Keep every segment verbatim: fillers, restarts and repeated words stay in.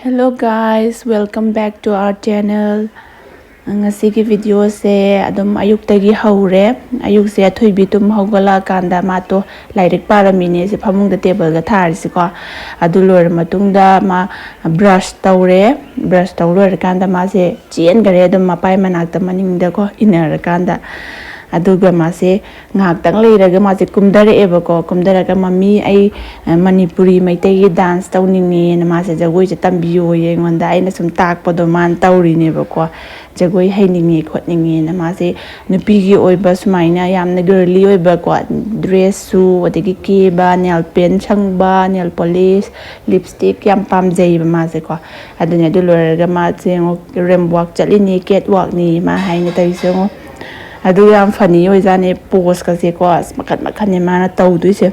Hello guys, welcome back to our channel. ꯉꯁꯤꯒꯤ ꯚꯤꯗꯤꯑꯣꯁꯦ ꯑꯗꯨꯝ ꯑꯌꯨꯛꯇꯒꯤ ꯍꯧꯔꯦ꯫ ꯑꯌꯨꯛꯁꯦ ꯑꯊꯣꯏꯕꯤ ꯇꯨꯝ ꯍꯧꯒꯠꯂꯛꯑꯀꯥꯟꯗ ꯃꯥꯗꯣ ꯂꯥꯏꯔꯤꯛ ꯄꯥꯔꯝꯃꯤꯅꯦ꯫ ꯁꯤ ꯐꯃꯨꯡꯗ ꯇꯦꯕꯜꯗ ꯊꯥꯔꯤꯁꯤꯀꯣ꯫ ꯑꯗꯨ ꯂꯣꯏꯔ ꯃꯇꯨꯡꯗ ꯃꯥ ꯕ꯭ꯔꯁ ꯇꯧꯔꯦ꯫ ꯕ꯭ꯔꯁ ꯇꯧ ꯂꯣꯏꯔꯀꯥꯟꯗ ꯃꯥꯁꯦ ꯆꯦꯟꯈꯔꯦ ꯑꯗꯨꯝ ꯃꯄꯥꯏ ꯃꯅꯥꯛꯇ, ꯃꯅꯤꯡꯗꯀꯣ, ꯏꯟꯅꯔꯀꯥꯟꯗ꯫ ꯑꯗꯨꯒ ꯃꯥꯁꯦ ꯉꯥꯏꯍꯥꯛꯇꯪ ꯂꯩꯔꯒ ꯃꯥꯁꯦ ꯀꯨꯝꯊꯔꯛꯑꯦꯕꯀꯣ꯫ ꯀꯨꯝꯊꯔꯒ, "ꯃꯃꯤ, ꯑꯩ, ꯑ, ꯃꯅꯤꯄꯨꯔꯤ ꯃꯩꯇꯩꯒꯤ ꯗꯥꯟꯁ ꯇꯧꯅꯤꯡꯉꯦꯅ" ꯃꯥꯁꯦ ꯖꯒꯣꯏꯁꯦ ꯇꯝꯕꯤꯌꯣꯌꯦ ꯑꯩꯉꯣꯟꯗ꯫ ꯑꯩꯅ ꯁꯨꯝ ꯇꯥꯛꯄꯗꯣ ꯃꯥꯅ ꯇꯧꯔꯤꯅꯦꯕꯀꯣ꯫ ꯖꯒꯣꯏ ꯍꯩꯅꯤꯡꯉꯦ ꯈꯣꯠꯅꯤꯡꯉꯦꯅ ꯃꯥꯁꯦ ꯅꯨꯄꯤꯒꯤ ꯑꯣꯏꯕ ꯁꯨꯃꯥꯏꯅ ꯌꯥꯝꯅ ꯒꯔꯂꯤ ꯑꯣꯏꯕꯀꯣ, ꯗ꯭ꯔꯦꯁꯁꯨ, ꯑꯗꯒꯤ ꯀꯦꯕ, ꯅꯦꯜ ꯄꯦꯟ ꯁꯪꯕ, ꯅꯦꯜ ꯄꯣꯂꯤꯁ, ꯂꯤꯞꯁꯇꯤꯛ ꯌꯥꯝ ꯄꯥꯝꯖꯩꯌꯦꯕ ꯃꯥꯁꯦꯀꯣ꯫ ꯑꯗꯨꯅꯦ, ꯑꯗꯨ ꯂꯣꯏꯔꯒ ꯃꯥꯁꯦ ꯌꯦꯡꯉꯣ, ꯔꯦꯝ ꯋꯥꯛ ꯆꯠꯂꯤꯅꯤ, ꯀꯦꯠ ꯋꯥꯛꯅꯤ ꯃꯥ ꯍꯥꯏꯅ ꯇꯧꯔꯤꯁꯦ ꯌꯦꯡꯉꯣ꯫ ꯑꯗꯨ ꯌꯥꯝ ꯐꯅꯤ ꯑꯣꯏꯖꯥꯠꯅꯦ, ꯄꯣꯁꯀꯁꯦꯀꯣ, ꯑꯁ, ꯃꯈꯟ ꯃꯈꯟꯅꯦ ꯃꯥꯅ ꯇꯧꯗꯣꯏꯁꯦ꯫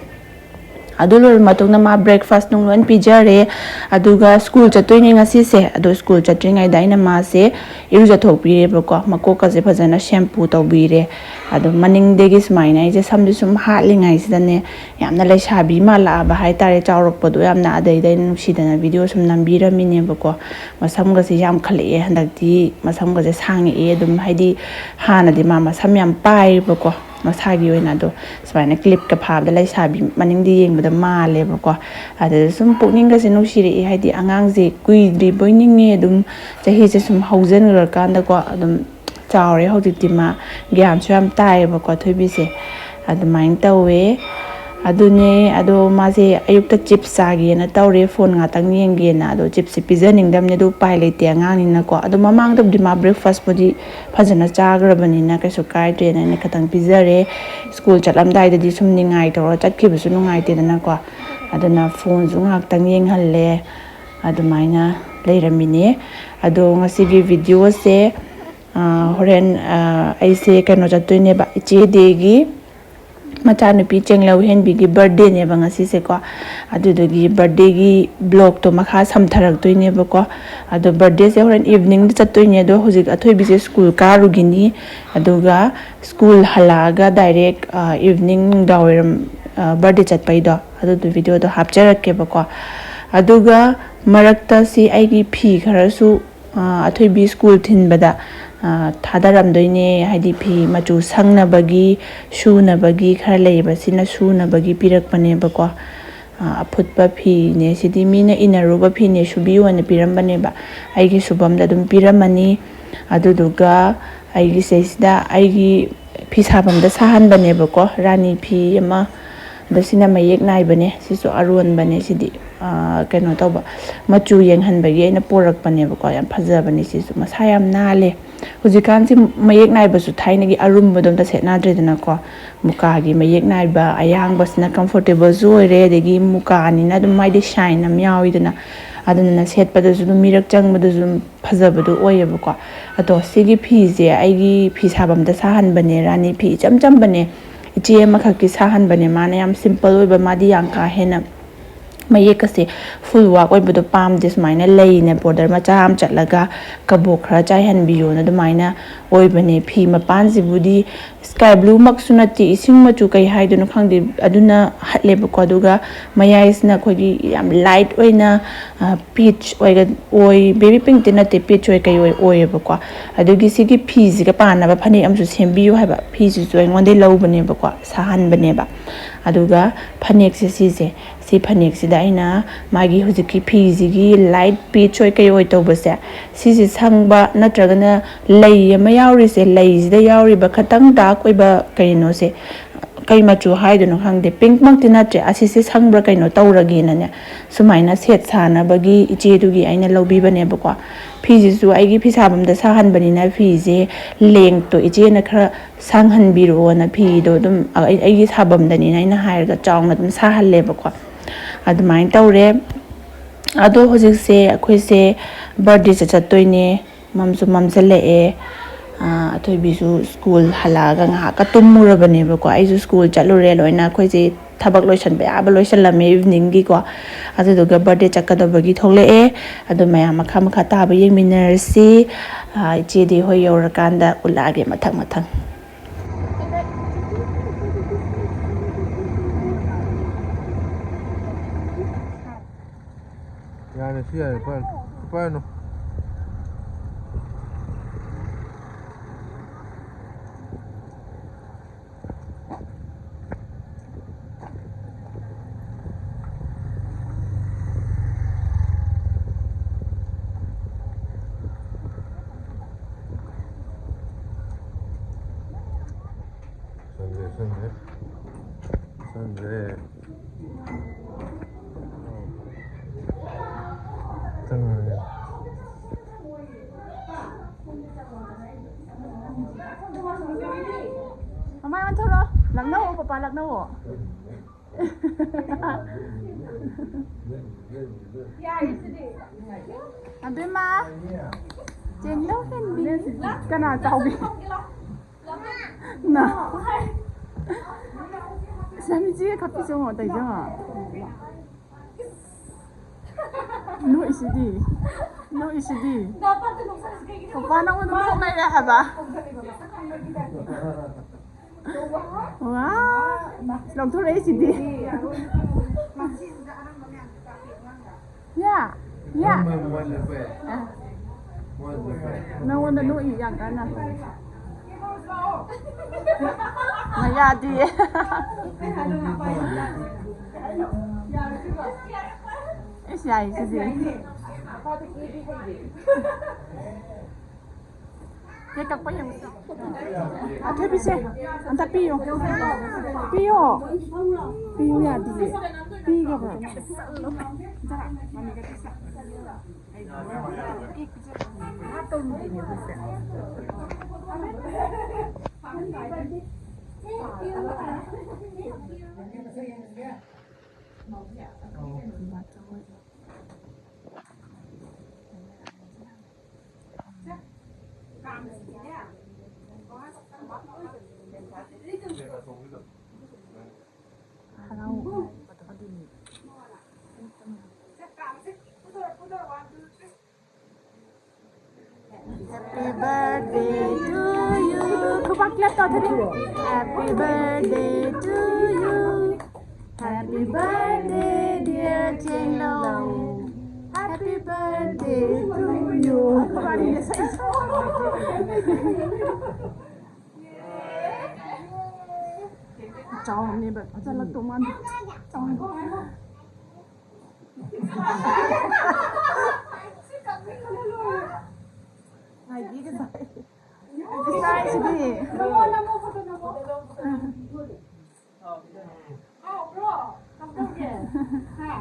ꯑꯗꯨ ꯂꯣꯏꯔꯕ ꯃꯇꯨꯡꯗ ꯃꯥ ꯕ꯭ꯔꯦꯛꯐꯥꯁ ꯅꯨꯡ ꯂꯣꯏ ꯄꯤꯖꯔꯦ꯫ ꯑꯗꯨꯒ ꯁ꯭ꯀꯨꯜ ꯆꯠꯇꯣꯏꯅꯦ ꯉꯁꯤꯁꯦ꯫ ꯑꯗꯣ ꯁ꯭ꯀꯨꯜ ꯆꯠꯇ꯭ꯔꯤꯉꯩꯗ ꯑꯩꯅ ꯃꯥꯁꯦ ꯏꯔꯨꯖꯊꯣꯛꯄꯤꯔꯦꯕꯀꯣ, ꯃꯀꯣꯛꯀꯁꯦ ꯐꯖꯅ ꯁꯦꯝꯄꯨ ꯇꯧꯕꯤꯔꯦ꯫ ꯑꯗꯣ ꯃꯅꯤꯡꯗꯒꯤ ꯁꯨꯃꯥꯏꯅ ꯑꯩꯁꯦ ꯁꯝꯁꯦ ꯁꯨꯝ ꯍꯥꯠꯂꯤꯉꯩꯁꯤꯗꯅꯦ, ꯌꯥꯝꯅ ꯂꯩꯁꯥꯕꯤ ꯃꯥꯜꯂꯛꯑꯕ ꯍꯥꯏꯇꯥꯔꯦ, ꯆꯥꯎꯔꯛꯄꯗꯣ ꯌꯥꯝꯅ꯫ ꯑꯗꯩꯗ ꯑꯩꯅ ꯅꯨꯡꯁꯤꯗꯅ ꯚꯤꯗꯤꯑꯣ ꯁꯨꯝ ꯅꯝꯕꯤꯔꯝꯃꯤꯅꯦꯕꯀꯣ꯫ ꯃꯁꯝꯒꯁꯦ ꯌꯥꯝꯈꯠꯂꯛꯑꯦ ꯍꯟꯗꯛꯇꯤ, ꯃꯁꯝꯒꯁꯦ ꯁꯥꯡꯉꯛꯑꯦ ꯑꯗꯨꯝ, ꯍꯥꯏꯗꯤ ꯍꯥꯟꯅꯗꯤ ꯃꯥ ꯃꯁꯝ ꯌꯥꯝ ꯄꯥꯏꯌꯦꯕꯀꯣ ꯃꯁꯥꯒꯤ ꯑꯣꯏꯅ꯫ ꯑꯗꯣ ꯁꯨꯃꯥꯏꯅ ꯀ꯭ꯂꯤꯞꯀ ꯐꯥꯕꯗ ꯂꯩꯁꯥꯕꯤ ꯃꯅꯤꯡꯗ ꯌꯦꯡꯕꯗ ꯃꯥꯜꯂꯦꯕꯀꯣ꯫ ꯑꯗꯨꯗ ꯁꯨꯝ ꯄꯨꯛꯅꯤꯡꯒꯁꯦ ꯅꯨꯡꯁꯤꯔꯛꯑꯦ, ꯍꯥꯏꯗꯤ ꯑꯉꯥꯡꯁꯦ ꯀꯨꯏꯗ꯭ꯔꯤꯕꯣꯏ ꯅꯤꯡꯉꯦ꯫ ꯑꯗꯨꯝ ꯆꯍꯤꯁꯦ ꯁꯨꯝ ꯍꯧꯖꯤꯟꯈ꯭ꯔꯀꯥꯟꯗꯀꯣ, ꯑꯗꯨꯝ ꯆꯥꯎꯔꯦ ꯍꯧꯖꯤꯛꯇꯤ꯫ ꯃꯥ ꯒ꯭ꯌꯥꯟꯁꯨ ꯌꯥꯝ ꯇꯥꯏꯌꯦꯕꯀꯣ ꯊꯣꯏꯕꯤꯁꯦ꯫ ꯑꯗꯨꯃꯥꯏꯅ ꯇꯧꯋꯦ꯫ ꯑꯗꯨꯅꯦ, ꯑꯗꯣ ꯃꯥꯁꯦ ꯑꯌꯨꯛꯇ ꯆꯤꯞꯁ ꯆꯥꯒꯦꯅ ꯇꯧꯔꯦ, ꯐꯣꯟ ꯉꯥꯛꯇꯪ ꯌꯦꯡꯒꯦꯅ꯫ ꯑꯗꯣ ꯆꯤꯞꯁꯁꯦ ꯄꯤꯖꯅꯤꯡꯗꯕꯅꯦ, ꯑꯗꯣ ꯎꯄꯥꯏ ꯂꯩꯇꯦ ꯑꯉꯥꯡꯅꯤꯅꯀꯣ꯫ ꯑꯗꯣ ꯃꯃꯥꯡꯗꯕꯨꯗꯤ ꯃꯥ ꯕ꯭ꯔꯦꯛꯐꯥꯁꯄꯨꯗꯤ ꯐꯖꯅ ꯆꯥꯈ꯭ꯔꯕꯅꯤꯅ ꯀꯩꯁꯨ ꯀꯥꯏꯗ꯭ꯔꯦꯅ ꯑꯩꯅ ꯈꯇꯪ ꯄꯤꯖꯔꯦ꯫ ꯁ꯭ꯀꯨꯜ ꯆꯠꯂꯝꯗꯥꯏꯗꯗꯤ ꯁꯨꯝ ꯅꯤꯡꯉꯥꯏ ꯇꯧꯔ ꯆꯠꯈꯤꯕꯁꯨ ꯅꯨꯡꯉꯥꯏꯇꯦꯗꯅꯀꯣ꯫ ꯑꯗꯨꯅ ꯐꯣꯟꯁꯨ ꯉꯥꯏꯍꯥꯛꯇꯪ ꯌꯦꯡꯍꯜꯂꯦ꯫ ꯑꯗꯨꯃꯥꯏꯅ ꯂꯩꯔꯝꯃꯤꯅꯦ꯫ ꯑꯗꯣ ꯉꯁꯤꯒꯤ ꯚꯤꯗꯤꯑꯣꯁꯦ, ꯑꯥ, ꯍꯣꯔꯦꯟ, ꯑꯥ, ꯑꯩꯁꯦ ꯀꯩꯅꯣ ꯆꯠꯇꯣꯏꯅꯦꯕ, ꯏꯆꯦ ꯗꯦꯒꯤ ꯃꯆꯥꯅꯨꯄꯤ ꯆꯦꯡꯂꯧ ꯍꯦꯟꯕꯤꯒꯤ ꯕꯥꯔꯗꯦꯅꯦꯕ ꯉꯁꯤꯁꯦꯀꯣ꯫ ꯑꯗꯨꯗꯨꯒꯤ ꯕꯥꯔꯗꯦꯒꯤ ꯕ꯭ꯂꯣꯛꯇꯣ ꯃꯈꯥ ꯁꯝꯊꯔꯛꯇꯣꯏꯅꯦꯕꯀꯣ꯫ ꯑꯗꯣ ꯕꯥꯔꯗꯦꯁꯦ ꯍꯣꯔꯦꯟ ꯏꯚꯤꯅꯤꯡꯗ ꯆꯠꯇꯣꯏꯅꯦ꯫ ꯑꯗꯣ ꯍꯧꯖꯤꯛ ꯑꯊꯣꯏꯕꯤꯁꯦ ꯁ꯭ꯀꯨꯜ ꯀꯥꯔꯨꯒꯤꯅꯤ꯫ ꯑꯗꯨꯒ ꯁ꯭ꯀꯨꯜ ꯍꯜꯂꯛꯑꯒ ꯗꯥꯏꯔꯦꯛ, ꯑ, ꯏꯚꯤꯅꯤꯡ ꯅꯨꯡꯗꯥꯡꯋꯥꯏꯔꯝ, ꯑ, ꯕꯥꯔꯗꯦ ꯆꯠꯄꯩꯗꯣ, ꯑꯗꯨꯗꯣ ꯚꯤꯗꯤꯑꯣꯗꯣ ꯍꯥꯞꯆꯔꯛꯀꯦꯕꯀꯣ꯫ ꯑꯗꯨꯒ ꯃꯔꯛꯇ ꯁꯤ ꯑꯩꯒꯤ ꯐꯤ ꯈꯔꯁꯨ, ꯑ, ꯑꯊꯣꯏꯕꯤ ꯁ꯭ꯀꯨꯜ ꯊꯤꯟꯕꯗ, ꯑ, ꯊꯥꯗꯔꯝꯗꯣꯏꯅꯦ꯫ ꯍꯥꯏꯗꯤ ꯐꯤ ꯃꯆꯨ ꯁꯪꯅꯕꯒꯤ, ꯁꯨꯅꯕꯒꯤ ꯈꯔ ꯂꯩꯌꯦꯕ, ꯁꯤꯅ ꯁꯨꯅꯕꯒꯤ ꯄꯤꯔꯛꯄꯅꯦꯕꯀꯣ꯫ ꯑ, ꯑꯐꯨꯠꯄ ꯐꯤꯅꯦ ꯁꯤꯗꯤ, ꯃꯤꯅ ꯏꯟꯅꯔꯨꯕ ꯐꯤꯅꯦ, ꯁꯨꯕꯤꯌꯣꯅ ꯄꯤꯔꯝꯕꯅꯦꯕ꯫ ꯑꯩꯒꯤ ꯁꯨꯐꯝꯗ ꯑꯗꯨꯝ ꯄꯤꯔꯝꯃꯅꯤ꯫ ꯑꯗꯨꯗꯨꯒ ꯑꯩꯒꯤ ꯁꯤꯗꯩꯁꯤꯗ ꯑꯩꯒꯤ ꯐꯤ ꯁꯥꯐꯝꯗ ꯁꯥꯍꯟꯕꯅꯦꯕꯀꯣ, ꯔꯥꯅꯤ ꯐꯤ ꯑꯃ꯫ ꯑꯗꯣ ꯁꯤꯅ ꯃꯌꯦꯛ ꯅꯥꯏꯕꯅꯦ, ꯁꯤꯁꯨ ꯑꯔꯣꯟꯕꯅꯦ ꯁꯤꯗꯤ꯫ ꯑ, ꯀꯩꯅꯣ ꯇꯧꯕ, ꯃꯆꯨ ꯌꯦꯡꯍꯟꯕꯒꯤ ꯑꯩꯅ ꯄꯣꯔꯛꯄꯅꯦꯕꯀꯣ꯫ ꯌꯥꯝ ꯐꯖꯕꯅꯦ ꯁꯤꯁꯨ, ꯃꯁꯥ ꯌꯥꯝ ꯅꯥꯜꯂꯦ꯫ ꯍꯧꯖꯤꯛꯀꯥꯟꯁꯤ ꯃꯌꯦꯛ ꯅꯥꯏꯕꯁꯨ ꯊꯥꯏꯅꯒꯤ ꯑꯔꯨꯝꯕꯗꯣ ꯑꯝꯇ ꯁꯦꯠꯅꯗ꯭ꯔꯦꯗꯅꯀꯣ꯫ ꯃꯨꯀꯥꯒꯤ ꯃꯌꯦꯛ ꯅꯥꯏꯕ ꯑꯌꯥꯡꯕꯁꯤꯅ ꯀꯝꯐꯣꯔꯇꯦꯕꯜꯁꯨ ꯑꯣꯏꯔꯦ, ꯑꯗꯒꯤ ꯃꯨꯀꯥꯅꯤꯅ ꯑꯗꯨꯝ ꯃꯥꯏꯗꯤ ꯁꯥꯏꯟ ꯑꯃ ꯌꯥꯎꯋꯤꯗꯅ, ꯑꯗꯨꯅ ꯁꯦꯠꯄꯗꯁꯨ ꯑꯗꯨꯝ ꯃꯤꯔꯛ ꯆꯪꯕꯗꯁꯨ ꯑꯗꯨꯝ ꯐꯖꯕꯗꯣ ꯑꯣꯏꯌꯦꯕꯀꯣ꯫ ꯑꯗꯣ ꯁꯤꯒꯤ ꯐꯤꯁꯦ ꯑꯩꯒꯤ ꯐꯤ ꯁꯥꯐꯝꯗ ꯁꯥꯍꯟꯕꯅꯦ, ꯔꯥꯅꯤ ꯐꯤ ꯏꯆꯝ ꯆꯝꯕꯅꯦ, ꯏꯆꯦ ꯑꯃꯈꯛꯀꯤ ꯁꯥꯍꯟꯕꯅꯦ꯫ ꯃꯥꯅ ꯌꯥꯝ ꯁꯤꯝꯄꯜ ꯑꯣꯏꯕ, ꯃꯥꯗꯤ ꯌꯥꯝ ꯀꯥ ꯍꯦꯟꯅ ꯃꯌꯦꯛꯀꯁꯦ ꯐꯨꯜ ꯋꯥꯛ ꯑꯣꯏꯕꯗꯣ ꯄꯥꯝꯗꯦ, ꯁꯨꯃꯥꯏꯅ ꯂꯩꯅ ꯕꯣꯔꯗꯔ ꯃꯆꯥ ꯑꯃ ꯆꯠꯂꯒ ꯀꯕꯣꯛ ꯈꯔ ꯆꯥꯏꯍꯟꯕꯤꯌꯣꯅ ꯑꯗꯨꯃꯥꯏꯅ ꯑꯣꯏꯕꯅꯦ꯫ ꯐꯤ ꯃꯄꯥꯟꯁꯤꯕꯨꯗꯤ ꯁ꯭ꯀꯥꯏ ꯕ꯭ꯂꯨꯃꯛꯁꯨ ꯅꯠꯇꯦ, ꯏꯁꯤꯡ ꯃꯆꯨ ꯀꯩ ꯍꯥꯏꯗꯣꯏꯅꯣ ꯈꯪꯗꯦ, ꯑꯗꯨꯅ ꯍꯠꯂꯦꯕꯀꯣ꯫ ꯑꯗꯨꯒ ꯃꯌꯥꯏꯁꯤꯅ ꯑꯩꯈꯣꯏꯒꯤ ꯌꯥꯝ ꯂꯥꯏꯠ ꯑꯣꯏꯅ, ꯄꯤꯆ ꯑꯣꯏꯒ ꯑꯣꯏ ꯕꯦꯕꯤ ꯄꯤꯡꯛꯇꯤ ꯅꯠꯇꯦ, ꯄꯤꯆ ꯑꯣꯏ ꯀꯩ ꯑꯣꯏ ꯑꯣꯏꯌꯦꯕꯀꯣ꯫ ꯑꯗꯨꯒꯤ ꯁꯤꯒꯤ ꯐꯤꯁꯤꯒ ꯄꯥꯟꯅꯕ ꯐꯅꯦꯛ ꯑꯃꯁꯨ ꯁꯦꯝꯕꯤꯌꯨ ꯍꯥꯏꯕ, ꯐꯤꯁꯤꯁꯨ ꯑꯩꯉꯣꯟꯗꯩ ꯂꯧꯕꯅꯦꯕꯀꯣ, ꯁꯥꯍꯟꯕꯅꯦꯕ꯫ ꯑꯗꯨꯒ ꯐꯅꯦꯛꯁꯦ ꯁꯤꯁꯦ, ꯁꯤ ꯐꯅꯦꯛꯁꯤꯗ ꯑꯩꯅ ꯃꯥꯒꯤ ꯍꯧꯖꯤꯛꯀꯤ ꯐꯤꯁꯤꯒꯤ ꯂꯥꯏꯠ ꯄꯤꯆ ꯑꯣꯏ ꯀꯩ ꯑꯣꯏ ꯇꯧꯕꯁꯦ, ꯁꯤꯁꯦ ꯁꯪꯕ ꯅꯠꯇ꯭ꯔꯒꯅ ꯂꯩ ꯑꯃ ꯌꯥꯎꯔꯤꯁꯦ, ꯂꯩꯁꯤꯗ ꯌꯥꯎꯔꯤꯕ ꯈꯇꯪ ꯗꯥꯛ ꯑꯣꯏꯕ ꯀꯩꯅꯣꯁꯦ, ꯀꯩ ꯃꯆꯨ ꯍꯥꯏꯗꯣꯏꯅꯣ ꯈꯪꯗꯦ, ꯄꯤꯡꯃꯛꯇꯤ ꯅꯠꯇ꯭ꯔꯦ, ꯑꯁꯤꯁꯦ ꯁꯪꯕ꯭ꯔꯥ ꯀꯩꯅꯣ ꯇꯧꯔꯒꯦꯅꯅꯦ, ꯁꯨꯃꯥꯏꯅ ꯁꯦꯠ ꯁꯥꯅꯕꯒꯤ ꯏꯆꯦꯗꯨꯒꯤ ꯑꯩꯅ ꯂꯧꯕꯤꯕꯅꯦꯕꯀꯣ꯫ ꯐꯤꯁꯤꯁꯨ ꯑꯩꯒꯤ ꯐꯤꯁꯥꯐꯝꯗ ꯁꯥꯍꯟꯕꯅꯤꯅ ꯐꯤꯁꯦ ꯂꯦꯡꯇꯣ ꯏꯆꯦꯅ ꯈꯔ ꯁꯥꯡꯍꯟꯕꯤꯔꯛꯑꯣꯅ, ꯐꯤꯗꯣ ꯑꯗꯨꯝ ꯑꯩ-, ꯑꯩꯒꯤ ꯁꯥꯐꯝꯗꯅꯤꯅ ꯑꯩꯅ ꯍꯥꯏꯔꯒ ꯆꯥꯎꯅ ꯑꯗꯨꯝ ꯁꯥꯍꯜꯂꯦꯕꯀꯣ꯫ ꯑꯗꯨꯃꯥꯏꯅ ꯇꯧꯔꯦ꯫ ꯑꯗꯣ ꯍꯧꯖꯤꯛꯁꯦ ꯑꯩꯈꯣꯏꯁꯦ ꯕꯥꯔꯗꯦ ꯆꯠ-, ꯆꯠꯇꯣꯏꯅꯦ꯫ ꯃꯝꯁꯨ ꯃꯝꯁꯤꯜꯂꯛꯑꯦ꯫ ꯑꯥ, ꯑꯊꯣꯏꯕꯤꯁꯨ ꯁ꯭ꯀꯨꯜ ꯍꯜꯂꯛꯑꯒ ꯉꯥꯏꯍꯥꯛꯀ ꯇꯨꯝꯃꯨꯔꯕꯅꯦꯕꯀꯣ꯫ ꯑꯩꯁꯨ ꯁ꯭ꯀꯨꯜ ꯆꯠꯂꯨꯔꯦ ꯂꯣꯏꯅ꯫ ꯑꯩꯈꯣꯏꯁꯦ ꯊꯕꯛ ꯂꯣꯏꯁꯟꯕ ꯌꯥꯕ ꯂꯣꯏꯁꯜꯂꯝꯃꯦ ꯏꯚꯤꯅꯤꯡꯒꯤꯀꯣ꯫ ꯑꯗꯨꯗꯨꯒ ꯕꯥꯔꯗꯦ ꯆꯠꯀꯗꯕꯒꯤ ꯊꯣꯛꯂꯛꯑꯦ꯫ ꯑꯗꯨ ꯃꯌꯥꯝ ꯃꯈꯥ ꯃꯈꯥ ꯇꯥꯕ ꯌꯦꯡꯃꯤꯟꯅꯔꯁꯤ꯫ ꯑꯥ, ꯏꯆꯦꯗꯤ ꯍꯣꯏ ꯌꯧꯔꯀꯥꯟꯗ ꯎꯠꯂꯛꯑꯒꯦ ꯃꯊꯪ ꯃꯊꯪ꯫ ꯁꯤ ꯌꯥꯔꯦ, ꯄꯥꯏꯔꯣ꯫ ꯄꯥꯏꯔꯨꯅꯨ꯫ ꯁꯟꯗꯦ, ꯁꯟꯗꯦ꯫ ꯁꯟꯗꯦ꯫ ꯆꯪꯉꯒꯦ꯫ ꯃꯃꯥꯏ ꯑꯣꯟꯊꯣꯔꯛꯑꯣ꯫ ꯂꯛꯅꯧꯑꯣ, ꯄꯄꯥ ꯂꯛꯅꯧꯑꯣ꯫ ꯑꯕꯦꯝꯃ, ꯆꯦꯡꯂꯧ ꯍꯦꯟꯕꯤ꯫ ꯀꯅꯥ ꯆꯥꯎꯕꯤ? ꯅ꯫ ꯁꯦꯝꯃꯤꯁꯤ ꯈꯛꯀꯤ ꯆꯪꯉꯣ, ꯑꯇꯩ ꯆꯪꯉꯣ꯫ ꯅꯣꯛꯏꯁꯤꯗꯤ꯫ ꯅꯣꯛꯏꯁꯤꯗꯤ꯫ ꯄꯄꯥ ꯅꯉꯣꯟꯗ ꯅꯣꯛ ꯂꯩꯔꯦ ꯍꯥꯏꯕ꯫ ꯋꯥ! ꯂꯧꯊꯣꯔꯛꯏꯁꯤꯗꯤ꯫ ꯌꯥ! ꯌꯥ! ꯅꯪꯉꯣꯟꯗ ꯅꯣꯛꯏ ꯌꯥꯝ ꯀꯟꯅ꯫ ꯃꯌꯥꯗꯤ꯫ ꯏꯁ, ꯌꯥꯏ ꯁꯤꯗꯤ꯫ ꯀꯦꯛ ꯀꯛꯄ ꯌꯦꯡꯉꯨꯁꯤ꯫ ꯑꯊꯣꯏꯕꯤꯁꯦ, ꯑꯝꯇ ꯄꯤꯌꯣ꯫ ꯄꯤꯌꯣ꯫ ꯄꯤꯌꯨ ꯌꯥꯗꯤꯌꯦ꯫ ꯄꯤꯈ꯭ꯔꯕ꯭ꯔꯣ? ꯍꯔꯥꯎꯕꯗꯣ ꯑꯗꯨꯅꯤ꯫ Happy birthday to you. ꯈꯨꯕꯥꯛ clap ꯇꯧꯊꯔꯤ꯫ Happy birthday to you. Happy birthday, dear ꯆꯦꯡꯂꯧ꯫ Birthday to you. ꯋꯥꯔꯤꯅꯦ ꯁꯛꯏꯁꯦ꯫ ꯆꯥꯎꯔꯝꯅꯦꯕ꯫ ꯆꯠꯂꯛꯇꯧ ꯃꯥꯟꯗꯦ꯫ ꯆꯥꯎꯔꯝꯅꯦ꯫ ꯉꯥꯏꯕꯤꯒꯗꯥꯏ꯫ ꯉꯥꯏꯕꯤꯒꯗꯥꯏꯁꯤꯗꯤ꯫ ꯍꯥꯎꯕ꯭ꯔꯣ? ꯀꯝꯗꯧꯒꯦ? ꯍꯥ?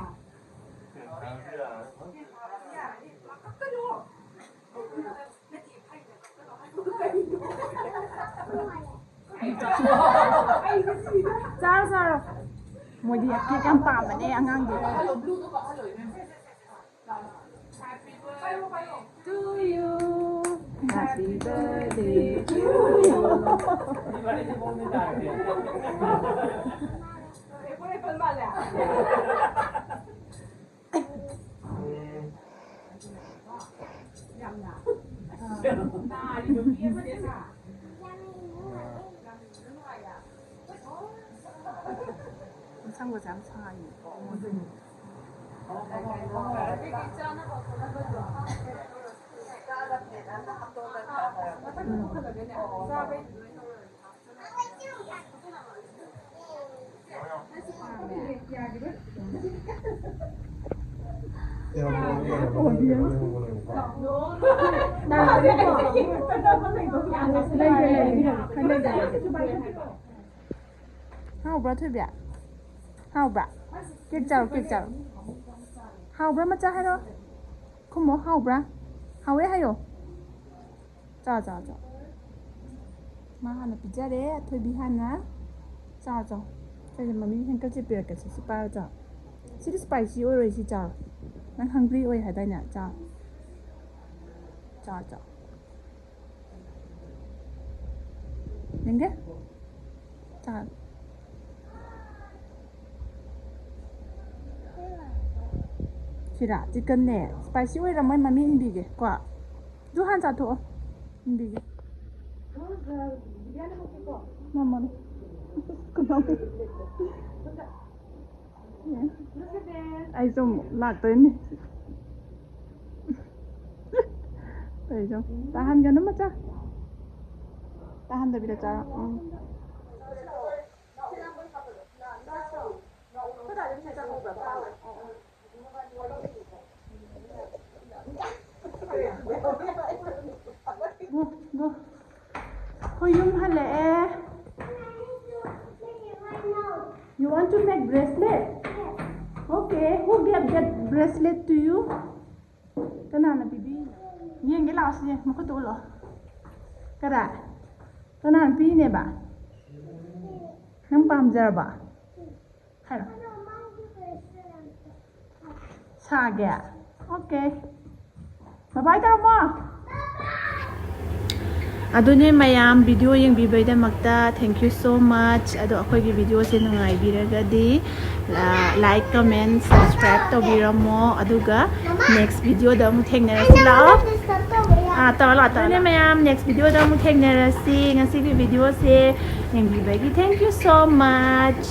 ꯆꯥꯔꯣ, ꯆꯥꯔꯣ꯫ ꯃꯣꯏꯗꯤ ꯀꯦꯛ ꯌꯥꯝ ꯄꯥꯝꯕꯅꯦ ꯑꯉꯥꯡꯗꯤ꯫ To you. Happy birthday to you. ꯌꯦꯟꯁꯥꯡꯒꯁꯦ ꯌꯥꯝ ꯁꯥꯏꯌꯦ꯫ ꯍꯥꯎꯕ꯭ꯔꯥ, ꯊꯣꯏꯕꯤ? ꯍꯥꯎꯕ꯭ꯔꯥ? ꯀꯦꯛ ꯆꯥꯔꯣ, ꯀꯦꯛ ꯆꯥꯔꯣ꯫ ꯍꯥꯎꯕ꯭ꯔꯥ, ꯃꯆꯥ? ꯍꯥꯏꯔꯣ꯫ ꯈꯨꯝꯃꯣ, ꯍꯥꯎꯕ꯭ꯔꯥ? ꯍꯥꯎꯋꯦ ꯍꯥꯏꯌꯣ꯫ ꯆꯥꯎ, ꯆꯥꯎ, ꯆꯥꯎ꯫ ꯃꯥ ꯍꯥꯟꯅ ꯄꯤꯖꯔꯦ, ꯑꯊꯣꯏꯕꯤ ꯍꯥꯟꯅ꯫ ꯆꯥꯎ, ꯆꯥꯎ꯫ ꯁꯤꯁꯦ ꯃꯃꯤ ꯍꯦꯟꯀꯠꯁꯦ ꯄꯤꯔꯛꯀꯦꯁꯦ, ꯁꯤ ꯄꯥꯏꯔꯣ, ꯆꯥꯎ꯫ ꯁꯤꯗꯤ spicy ꯑꯣꯏꯔꯣꯏ, ꯁꯤ ꯆꯥꯎ꯫ ꯅꯪ hungry ꯑꯣꯏ ꯍꯥꯏꯗꯥꯏꯅꯦ? ꯆꯥꯎ꯫ ꯆꯥꯎ, ꯆꯥꯎ꯫ ꯌꯦꯡꯒꯦ꯫ ꯆꯥ꯫ ꯁꯤꯔꯥ, chickenꯅꯦ꯫ Spicy ꯑꯣꯏꯔꯝꯃꯣꯏ, ꯃꯃꯤ ꯏꯟꯕꯤꯒꯦ ꯀꯣ꯫ ꯑꯗꯨ ꯍꯥꯟꯅ ꯆꯥꯊꯣꯛꯑꯣ꯫ ꯏꯟꯕꯤꯒꯦ꯫ ꯃꯃꯜ꯫ ꯑꯩꯁꯨ ꯑꯃꯨꯛ ꯂꯥꯛꯇꯣꯏꯅꯤ꯫ ꯇꯥꯍꯟꯒꯅꯨ ꯃꯆꯥ꯫ ꯇꯥꯍꯟꯗꯕꯤꯗ ꯆꯥꯔꯣ꯫ ꯎꯝ꯫ Go, go. ꯑꯩꯈꯣꯏ ꯌꯨꯝ ꯍꯜꯂꯛꯑꯦ꯫ You want to make bracelet? Okay. Who gave that bracelet to you? ꯀꯅꯥꯅ ꯄꯤꯕꯤꯅꯣ? ꯌꯦꯡꯒꯦ ꯂꯥꯛꯑꯣ ꯁꯤ, ꯃꯈꯨꯠꯇ ꯎꯠꯂꯣ꯫ ꯀꯗꯥꯏ? ꯀꯅꯥꯅ ꯄꯤꯅꯦꯕ? ꯅꯪ ꯄꯥꯝꯖꯔꯕ? ꯍꯥꯏꯔꯣ꯫ ꯁꯥꯒꯦ? Okay. Bye bye ꯇꯧꯔꯝꯃꯣ꯫ ꯑꯗꯨꯅꯦ ꯃꯌꯥꯝ, video ꯌꯦꯡꯕꯤꯕꯩꯗꯃꯛꯇ thank you so much. ꯑꯗꯣ ꯑꯩꯈꯣꯏꯒꯤ videoꯁꯦ ꯅꯨꯡꯉꯥꯏꯕꯤꯔꯒꯗꯤ, ꯂꯥ-, like, comment, subscribe ꯇꯧꯕꯤꯔꯝꯃꯣ꯫ ꯑꯗꯨꯒ next videoꯗ ꯑꯃꯨꯛ ꯊꯦꯡꯅꯔꯁꯤ ꯂꯥꯛꯑꯣ꯫ ꯑꯥ, ꯇꯧꯔꯣ ꯂꯥꯛꯑꯣ, ꯇꯧꯔꯣ ꯑꯗꯨꯅꯦ ꯂꯥꯛꯑꯣ꯫ ꯃꯌꯥꯝ, next videoꯗ ꯑꯃꯨꯛ ꯊꯦꯡꯅꯔꯁꯤ꯫ ꯉꯁꯤꯒꯤ videoꯁꯦ ꯌꯦꯡꯕꯤꯕꯒꯤ thank you so much꯫